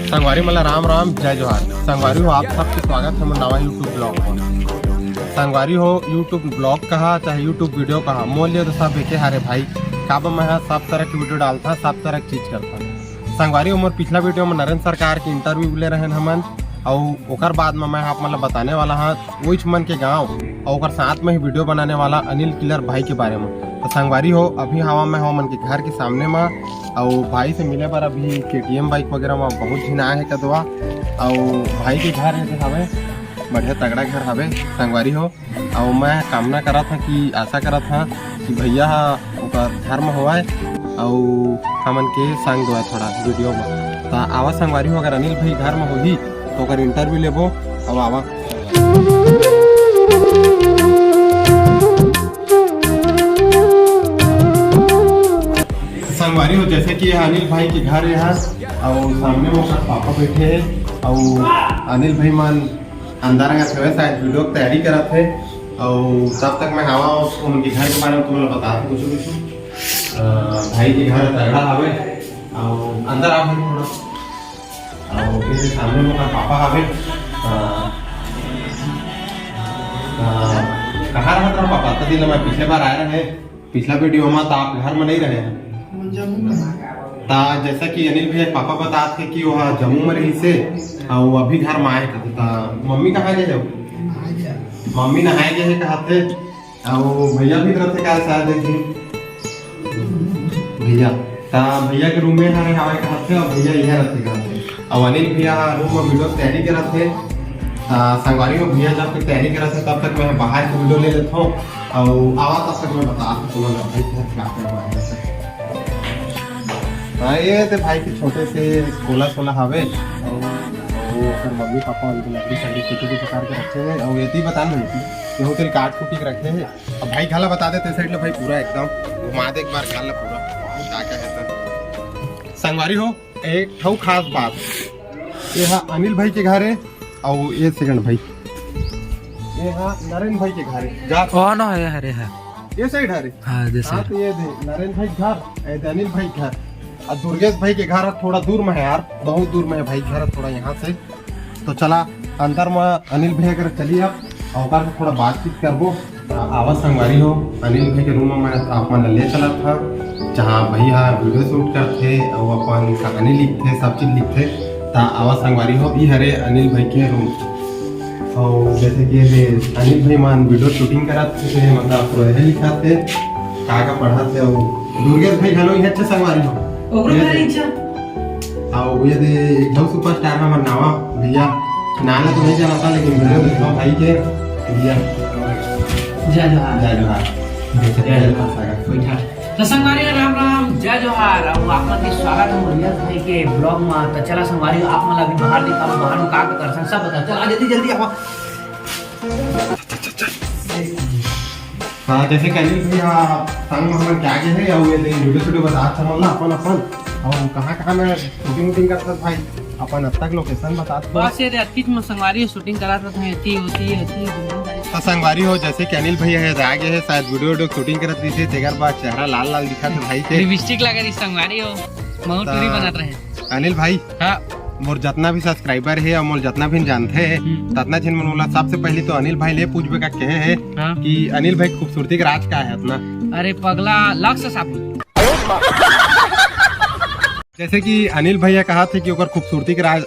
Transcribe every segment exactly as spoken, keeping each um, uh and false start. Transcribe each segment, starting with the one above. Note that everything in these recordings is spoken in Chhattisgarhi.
संगवारी मन ला राम राम, जय जोहार। संगवारी हो, आप सबके स्वागत हे मोर नवा YouTube vlog म। संगवारी हो, YouTube vlog कहा चाहे YouTube video कहा, मोर लिए तो सब एके हरे भाई। काबर मैं ह सब तरह के video डालथंव, सब तरह के चीज करथंव। संगवारी हो, मोर पिछला video म नरेंद्र सरकार के interview ले रहेन हमन, अउ ओकर बाद म मैं ह आप मन ला बताने वाला हंव उहीच मन के गांव अउ ओकर साथ म ही video बनाने वाला अनिल किलर भाई के बारे म। त संगवारी हो, अभी हवा मैं हवा मन के घर के सामने म, अउ भाई से मिले बर अभी KTM bike वगैरह म बहुत झिन आए हे कदवा। अउ भाई के घर ऐसे हवे, बढ़िया तगड़ा घर हवे संगवारी हो। अउ मैं कामना करत हंव कि आशा करत हंव कि भैया ह ओकर घर म होवय अउ हमन के संग देवय थोड़ा video म। त आवा संगवारी हो, अगर अनिल भाई घर म होही त ओकर interview लेबो। अउ आवा। संगवारी हो, जैसे कि ये अनिल भाई के घर हे, अउ सामने म ओकर पापा बैठे हे, अउ अनिल भाई मन अंदर अंदर हवे, शायद video के तैयारी करत हे। अउ तब तक मैं हवा उनके घर के बारे म तुमन ला बताथंव कुछ कुछ। अ, भाई के घर तगड़ा हवे, अउ अंदर आ भाई थोड़ा। अउ ये सामने म ओकर पापा हवे। अ, अ, कहाँ रहत रहा पापा? अतना दिन मैं पिछले बार आए रहे, पिछला video म त आप घर म नहीं रहे। त जैसा कि अनिल भैया के पापा बतात हे कि वो जम्मू म रहिस हे, अउ अभी घर म आए हे। त मम्मी कहाँ गए हे? मम्मी नहाए गए हे कहत हे। अउ भैया भी तरफ से का शायद एक दिन भैया, त भैया के room में हरे हवे कहत हे, अउ भैया इहे रहथे कहत हे। अउ अनिल भैया room में video तैयारी करत हे। त संगवारी हो, भैया जब तक तैयारी करत हे तब तक मैं बाहर के video ले लेथंव। अउ आवा तब तक मैं बतात हंव तुमन ला भाई घर का का बारे में। हाँ, ये ते भाई के छोटे से कोला सोला हवे। अउ, अउ ओकर मम्मी पापा उनके लकड़ी सकड़ी कुटी के उतार के रखे हे। अउ ये ती बता नहीं कि वो तेल काट कुटी के रखे हे। अब भाई घला बता देते side ले भाई पूरा एकदम घुमा दे एक बार घर ला पूरा का का हे त। संगवारी हो, एक ठऊ खास बात, ये हा अनिल भाई के घर हे, अउ ये second भाई, ये हा नरेन भाई के घर हे। जा कौन हे? हरे हा, ये side हरे। हाँ, जैसे हाँ, तो ये दे नरेन भाई के घर, ये दे अनिल भाई के घर। अउ दुर्गेश भाई के घर थोड़ा दूर में हे यार, बहुत दूर में हे भाई घर थोड़ा यहाँ से। तो चला अंदर में अनिल भैया कर चली अब, अउ ओकर से थोड़ा बातचीत करबो। आ, आवा संगवारी हो, अनिल भाई के room में मैं आप मन ला ले चलत हंव, जहाँ भैया video shoot करथे अउ अपन कहानी लिखथे, सब चीज लिखथे। त आवा संगवारी हो, ई हरे अनिल भाई के room। अउ जैसे कि ये अनिल भाई मन video shooting करत हे, मतलब पूरा ये लिखत हे, का का पढ़त हे, अउ दुर्गेश भाई घलो इहेच संगवारी हो। ओकरो ये घर दे। इच्छा। अउ ये दे एक दम superstar हमर नावा भैया, नाम ला तो नहीं जानता लेकिन video देखो भाई के भैया। जय जोहार। जय जोहार। जय जोहार। बैठा। तो संगवारी राम राम, जय जोहार। अउ आप मन के स्वागत हे मोर यश भाई के vlog में। तो चला संगवारी, आप मन ला अभी बाहर निकालो, बाहर में का का करथन सब बता। चला जल्दी जल्दी आवा। हाँ, जैसे कि अनिल भैया संग में हमन के आगे हे, अउ ये दे video shooting बतात हन ना अपन अपन, अउ कहाँ कहाँ में shooting वूटिंग करथस भाई, अपन अब तक location बतात हन। बस ये दे अतकीच में संगवारी shooting करत रहत हन, एती ओती एती। तो संगवारी हो, जैसे कि अनिल भैया हे आगे हे, शायद video video shooting करत रहिस हे, तेकर बाद चेहरा लाल लाल दिखत हे भाई के। लिपस्टिक लगा रही संगवारी हो, महू टूरी ता बनत रहे। अनिल भाई, हाँ। मोर जतना भी subscriber हे अउ मोर जतना भी जानथे, हम्म। ततना झन मन मोला सबसे पहली तो अनिल भाई ले पूछबे का कहे हे हाँ। कि अनिल भाई खूबसूरती के राज का हे अतना? अरे पगला, लक्स साबुन। जैसे कि अनिल भैया कहत हे कि ओकर खूबसूरती के राज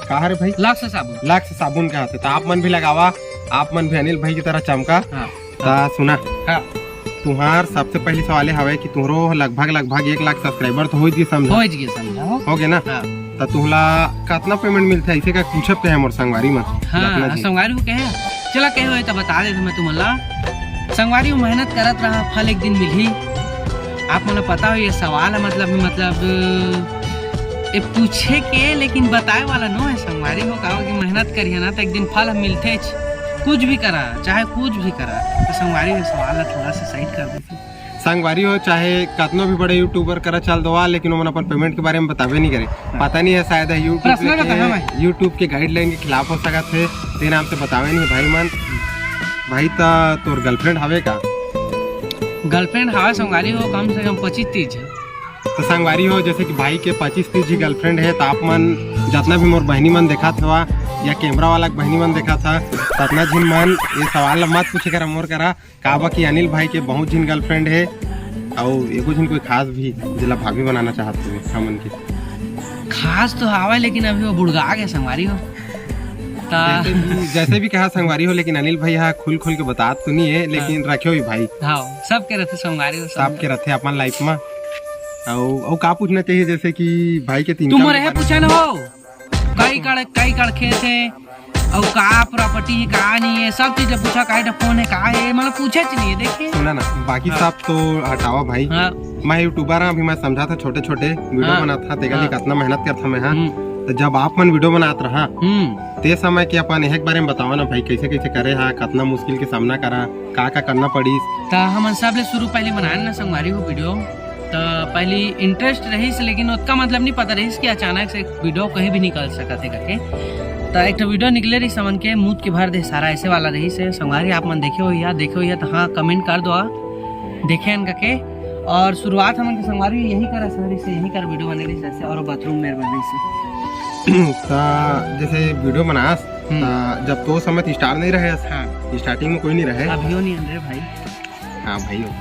का हरे भाई? लक्स साबुन। लक्स साबुन कहत हे, त आप मन भी लगावा, आप मन भी अनिल भाई की तरह चमका। हाँ। त सुना। हाँ। तुहार सबसे पहली सवाल ये हवे कि तुहरो लगभग, लगभग एक लाख subscriber तो होइच गे समझा। होइच गे समझा, हो। हो गे ना? हाँ। त तुहला कतना payment मिलथे, ऐसे का पूछब कहे मोर संगवारी मन? हाँ, जतना जी। संगवारी हो कहे, चला कहे होए त बता देथंव मैं तुमन ला। संगवारी हो, मेहनत करत रहा, फल एक दिन मिलही। आप मन ला पता हो, ये सवाल हे, मतलब, मतलब, ये पूछे के, लेकिन बताए वाला नो हे संगवारी हो, काबर कि मेहनत करिहा ना, त एक दिन फल ह मिलथेच। कुछ भी करा, चाहे कुछ भी करा, त संगवारी हो, सवाल ला थोड़ा सा side कर देते। संगवारी हो, चाहे कतनो भी बड़े YouTuber करा चल दो, लेकिन ओमन अपन payment के बारे में बताबे नहीं करे। हाँ। पता नहीं हे, शायद हे YouTube personal के, बताना भाई। YouTube के guideline के खिलाफ हो सकत हे, ते नाम से बतावे नहीं भाई मन। भाई, त तोर girlfriend हवे का? Girlfriend हवे संगवारी हो, कम से कम पच्चीस तीस झन। त संगवारी हो, जैसे कि भाई के पच्चीस तीस झी girlfriend हे, त आप मन जतना भी मोर बहिनी मन देखत हवा या कैमरा वाला के बहिनी मन देखत हा, ततना झिन मन ये सवाल ला मत पूछे करा मोर करा, काबर कि अनिल भाई के बहुत झिन गर्लफ्रेंड हे, अउ एगो झिन कोई खास भी, जेला भाभी बनाना चाहत हवे हमन के। खास तो हावय, लेकिन अभी वो बुड़गा गे संगवारी हो। ता जैसे भी, जैसे भी कहा संगवारी हो, लेकिन अनिल भाई हा खुल खुल के बतात तो नहीं है, लेकिन रखे हुई भाई। हाँ, सबके रथे संगवारी हो, सब सबके रथे अपन लाइफ में। अउ, अउ का पूछना चाहिए, जैसे कि भाई के तीन तू काम मोर के हे बारे में पूछे न हो, कई कड़, कई कड़ खेत है, अउ का प्रॉपर्टी है, का नहीं है, सब चीज ला पूछा, का फोन है, का है, मतलब पूछे च नहीं है, देखिए। सुना ना, बाकी हाँ। सब तो हटावा भाई। हाँ। मैं यूट्यूबर हाँ, अभी मैं समझा था, छोटे छोटे वीडियो हाँ। बनात था, तेकर हाँ। लिए कितना मेहनत करत था मैं, हाँ। हम्म। तो जब आप मन वीडियो बनात रहा, हम्म। ते समय के अपन एक बारे में बतावा ना भाई, कैसे कैसे करे हा, कितना मुश्किल के सामना करा, का का करना पड़िस? ता हमन सबले शुरू पहली बनाए ना संगवारी हो वीडियो, त पहली इंटरेस्ट रहिस, लेकिन ओतका मतलब नहीं पता रहिस कि अचानक से वीडियो कहीं भी निकल सकत है करके। त एक ठो वीडियो निकले रहिस हमन के, मूत के भर दे सारा ऐसे वाला रहिस है संगवारी, आप मन देखे हो या देखे हो या तो हाँ कमेंट कर दो, आ देखे हन करके। और शुरुआत हमन के संगवारी यही करा सर से, यही कर वीडियो बने रहिस ऐसे, और बाथरूम में बने रहिस। ता जैसे वीडियो बनास, हम्म। ता जब तो समय स्टार नहीं रहे, हाँ। स्टार्टिंग में कोई नहीं रहे। अभियो नहीं है रे भाई। हाँ भाई हो।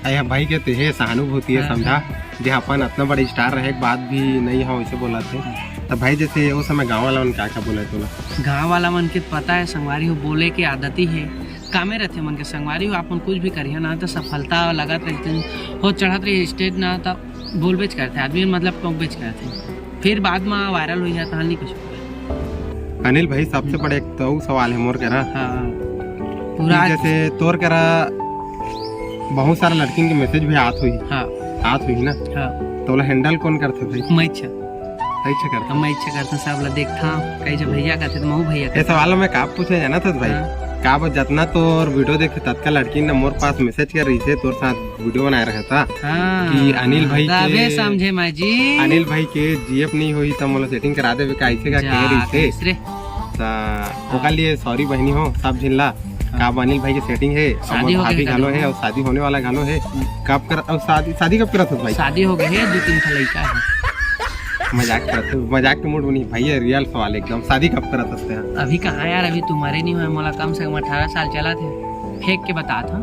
अरे भाई के तेहे सहानुभूति है, हाँ। समझा, जे अपन इतना बड़ा स्टार रहे के बाद भी नहीं हो, इसे बोला थे। तो भाई जैसे वो समय गाँव वाला मन क्या क्या बोला तोला? गाँव वाला मन के पता है संगवारी हो, बोले के आदत ही है, कामे रहते मन के संगवारी हो, आप मन कुछ भी करिए ना तो सफलता लगत रहते, हो चढ़त रही स्टेज ना तो बोलबेच करते आदमी, मतलब टोकबेच करते, फिर बाद में वायरल हो जाता, हाल नहीं कुछ। अनिल भाई, सबसे बड़े एक तो सवाल है मोर करा। हाँ। पूरा कि जैसे तोर करा बहुत सारा लड़किन के मैसेज भी आत हुई। हाँ। आत हुई ना? हाँ। तो ओला हैंडल कौन करथे भाई? मैं इच्छा। मैं इच्छा करता। मैं इच्छा करता, सब ला देखता, कई जो भैया कहते तो महू भैया ये कहता। सवाल मैं का पूछे जाना था भाई? हाँ। का वो जतना तोर वीडियो देखे ततका लड़की ने मोर पास मैसेज कर रही से तोर साथ वीडियो बनाए रहे था हाँ, कि अनिल भाई तबे के, समझे मैं जी। अनिल भाई के जीएफ नहीं होई त मोला सेटिंग करा देवे का ऐसे का जा कह रही से। कैसे रे? त ओकर लिए सॉरी बहनी हो, सब झिन ला। हाँ। का अनिल भाई के सेटिंग है, शादी और हो भाभी गए घलो घलो। है और शादी होने वाला घलो है। कब कर, और शादी, शादी कब करत हो भाई? शादी हो गए है, दो तीन ठो लड़का है। मजाक करत हो, मजाक के मूड में नहीं भाई, ये रियल सवाल एकदम। शादी कब करत हस तें? अभी कहाँ यार, अभी तुम्हारे नहीं हुआ, मोला कम से कम अठारह साल चला थे, फेंक के बता था।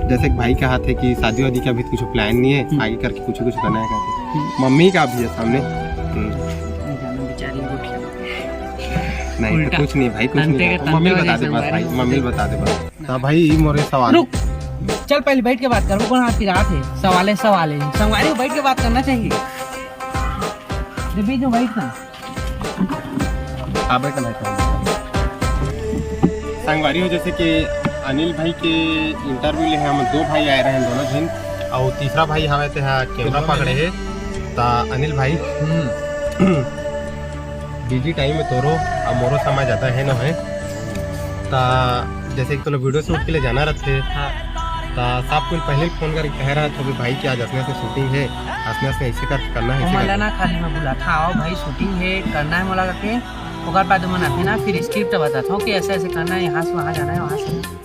जैसे कि भाई कहा थे कि शादी वादी का अभी कुछ प्लान नहीं है, हम्म। आगे करके कुछ कुछ करना है कहते। हम्म। मम्मी का भी है सामने। हम्म। जाना बेचारी गोठिया। नहीं, तो उल्टा। कुछ नहीं भाई, कुछ तंते नहीं के कहता। मम्मी तंते बता वाले दे बस भाई, संगवारी मम्मी होते। बता दे बस। हाँ भाई, ये मोरे सवाल। रुक, चल पहले बैठ के बात कर, वो कौन हाथ की रात है? सवाल है, सवाल है। संगवारी बैठ के बात करना चाहिए। रे बीच में बैठ ना। हाँ, बैठ ना, बैठ ना। संगवारी हो, जैसे कि अनिल भाई के इंटरव्यू ले हम दो भाई आए रहे हैं, दोनों झिन, और तीसरा भाई हवे ते हा कैमरा पकड़े है, ता अनिल भाई। हम्म। बिजी टाइम में तोरो और मोरो समय ज़्यादा है न है, ता जैसे कि तोला वीडियो शूट के लिए जाना रहते, हाँ। ता सब कोई पहले फोन करके कह रहा था कि भाई कि आज असने से शूटिंग है, असने असने ऐसे कर करना है, ऐसे ओमन ला करना। ना खाली मैं बुला था, आओ भाई शूटिंग है, करना है मोला करके, ओकर बाद मन आते ना फिर स्क्रिप्ट बताता हूँ कि ऐसे ऐसे करना है, यहाँ से वहाँ जाना है, वहाँ से।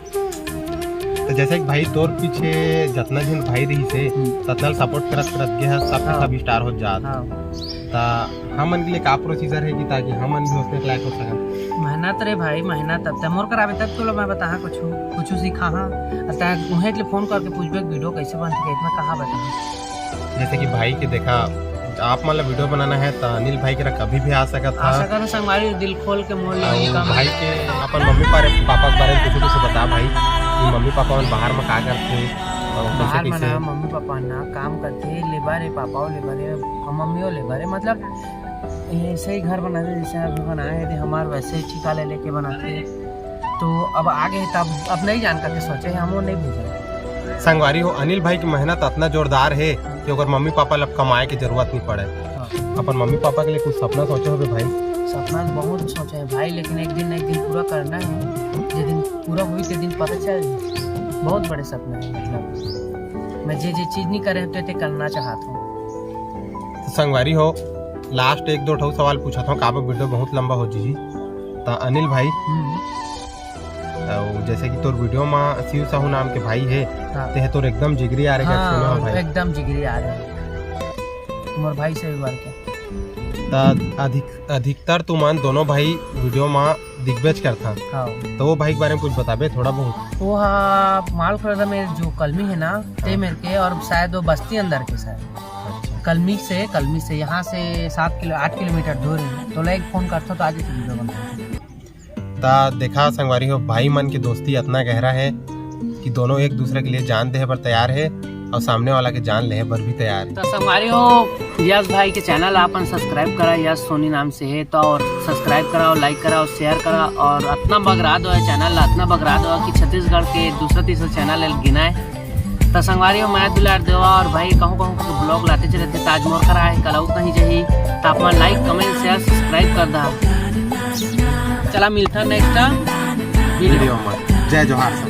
तो जैसे कि भाई तोर पीछे जतना झन भाई रही से, हम्म। ततना सपोर्ट करत करत गे है, सब के हाँ। सब स्टार हो जात। हाँ। ता हमन के लिए का प्रोसीजर है कि ताकि हमन भी उसने लायक हो सकन? मेहनत रे भाई, मेहनत। अब ते मोर कराबे तब तो लो मैं बताहा कुछ, कुछ सिखाहा। अब ते उहें के लिए फोन करके पूछबे वीडियो कैसे बनथे, इतना कहाँ बताहा? जैसे कि भाई के देखा, आप मन ला वीडियो बनाना है तो अनिल भाई के करा कभी भी आ सकत आ था। सकत हो संगवारी, दिल खोल के मोल ले और काम। भाई के अपन मम्मी पारे, पापा के बारे में कुछ कुछ बता भाई, कि मम्मी पापा मन बाहर में का करथे और बाहर कैसे में कैसे? ना, मम्मी पापा ना काम करथे, लेबर है, पापा लेबर है और मम्मी लेबर है, मतलब ऐसे ही घर बनाथे जैसे अभी बनाए हैं, हमार वैसे ही ठिका ले लेके बनाथे। तो अब आगे तब अब नहीं जान करके सोचे हैं, हम वो नहीं भेजे। संगवारी हो, अनिल भाई की मेहनत इतना जोरदार है कि ओकर मम्मी पापा ला कमाए की जरूरत नहीं पड़े। हाँ। अपन मम्मी पापा के लिए कुछ सपना सोचे होबे भाई? सपना तो बहुत सोचे हैं भाई, लेकिन एक दिन न एक दिन पूरा करना है। जे दिन पूरा हुई, ते दिन पता चल। बहुत बड़े सपना है, मतलब मैं जे जे चीज नहीं करे होते ते करना चाहता हूँ। तो संगवारी हो, लास्ट एक दो ठो सवाल पूछत हूँ, काबर वीडियो बहुत लंबा हो जी। ता अनिल भाई, हम्म। अउ जैसे कि तोर वीडियो में शिव साहू नाम के भाई है, हाँ। ते है तोर एकदम जिगरी आ रहे हाँ, सुना हो भाई? एकदम जिगरी आ रहे। मोर भाई से एक बार के। त अधिक अधिकतर तुमन दोनों भाई वीडियो मा दिखबेच करथा। हाँ। तो वो भाई के बारे में कुछ बताबे थोड़ा बहुत? वो हा माल खरीदा मेरे जो कलमी है ना, ते हाँ। मेरे के और शायद वो बस्ती अंदर के शायद। अच्छा। कलमी से, कलमी से यहाँ से सात किलो, आठ किलोमीटर दूर है। तो लाइक फोन करता तो आज ही वीडियो बनता। ता देखा संगवारी हो, भाई मन के दोस्ती इतना गहरा है कि दोनों एक दूसरे के लिए जान देहे बर तैयार है और सामने वाला के जान लेहे बर भी तैयार है। तो संगवारी हो, यश भाई के चैनल अपन सब्सक्राइब करा, यश सोनी नाम से है, तो और सब्सक्राइब करा और लाइक करा और शेयर करा और अतना बगरा दो है चैनल ला, अतना बगरा दो कि छत्तीसगढ़ के दूसरा तीसरा चैनल है गिना है। तो संगवारी हो, मैं दुलार देवा और भाई कहूँ कहूँ के ब्लॉग लाते चले थे, ताज मोर करा है, कलऊ कहीं जही, तो आप मन लाइक, कमेंट, शेयर, सब्सक्राइब कर दा। चला मिलता नेक्स्ट वीडियो। वीडियो में। जय जोहार सब।